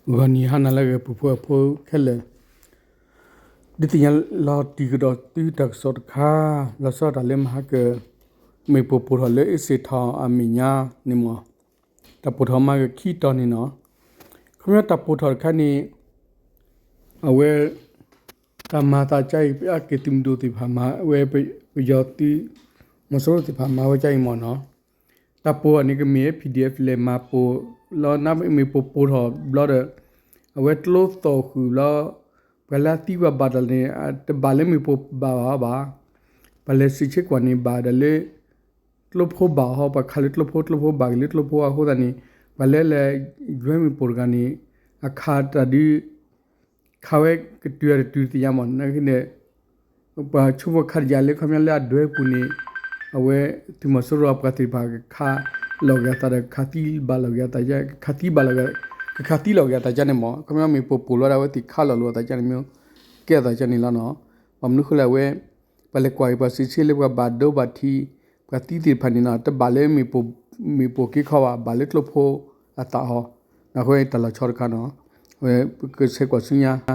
ဂီၤနံၤဟါနၤလၢအဂ့ၤ ပှၤဖိအဖိခဲလၢာ်, ဒုးသ့ၣ်ညါလီၤတံၢ်ကဒီးသုတၢ်ကစီၣ်တခါ, လီၤဆီဒၣ်တၢ်လၢမဟါကၢၣ် မ့ၣ်ပိၢ်ပိၢ်ထီၣ်လၢအ့စ့ၣ်ထီၣ်အမဲာ်ညါန့ၣ်မ့ၢ် တၢ်ပိၢ်ထီၣ်မၤက့ၤခံတီၤန့ၣ်နီၤ, ခီပညီတၢ်ပိၢ်ထီၣ်တခါန့ၣ် အဝဲ တၢ်မၤသးကါအံၤ အက့ၤသုးမုၢ်ဒိၣ်သ့ၣ်တဖၣ်မၤဝဲ ပယီၤသုးမီၤစိရိၤသ့ၣ်တဖၣ်မၤဝဲကါအံၤမ့ၢ်နီၤ, တၢ်ပိၢ်ထီၣ်န့ၣ် ကမ့ၢ် PDF လဲၤမၤပိၢ်လီၤမ့ၣ်ပိၢ်ပိၢ်ထီၣ်ဘျီဒီး အဝဲကျိသီၣ်ဃုာ်ဘျီ ပှၤလၢအသံကွၢ်ဘၣ်တၢ်န့ၣ် တဘၣ်လၢမ့ၣ်ပိၢ်ဘၣ်ဘၣ်အီၤဘၣ်, ပှၤလဲၤစံးဆၢကွၢ်န့ၣ်ဘၣ်ဒီးလၢ ကျိဖိဘၣ်အီၤ ပှၤခးလၢကျိဖိ ကျိဖိဘၣ်က့ၤလၢကျိဖိအဃိသတးန့ၣ် ပှၤလၢလဲၤယွဲမ့ၣ်ပိၢ်တဂၤန့ၣ် အခးတၢ်ဒုး ခးဝဲကတုၤတတုၤတသ့ၣ်ညါမ့ၢ် နာ်က့န့ၣ် ပှၤဆိကမိၣ်ခးတယၤလၢခီပညီလၢအဒွဲပူၤန့ၣ် အဝဲသုးမီၤစိရိၤပှၤသ့ၣ်တဖၣ်ကခးလီၤက့ၤအသးဒီး ကခးသံဘၣ်လီၤက့ၤအသး ကခးသံဘၣ်လီၤက့ၤ ကခးသံလီၤက့ၤအသးကါန့ၣ်မ့ၢ် ခီပညီမ့ၣ်ပိၢ်ပိၢ်လီၤဒီး အဝဲသ့ၣ်ခးလီၤလိာ်အသးကါန့ၣ်မ့ၢ် ကဲအသးကါန့ၣ်လီၤနီၤ, ဘၣ်မနုၤဃိလဲၣ်အဝဲ ပှၤလဲၤကွၢ်အံၤ ပှၤစံးဆၢလၢပှၤဘၣ်ဒိဘၣ်ထံး ပှၤသံသ့ၣ်တဖၣ်န့ၣ်နီၤ တဘၣ်လၢမ့ၣ်ပိၢ်က့ၤခီဘၣ် ဘၣ်လၢကျိဖိအသးဟီ, အဃိတၢ်လီၤဆီတခါနီၤ, အဝဲပကဆဲးကွၢ်ဆူညါ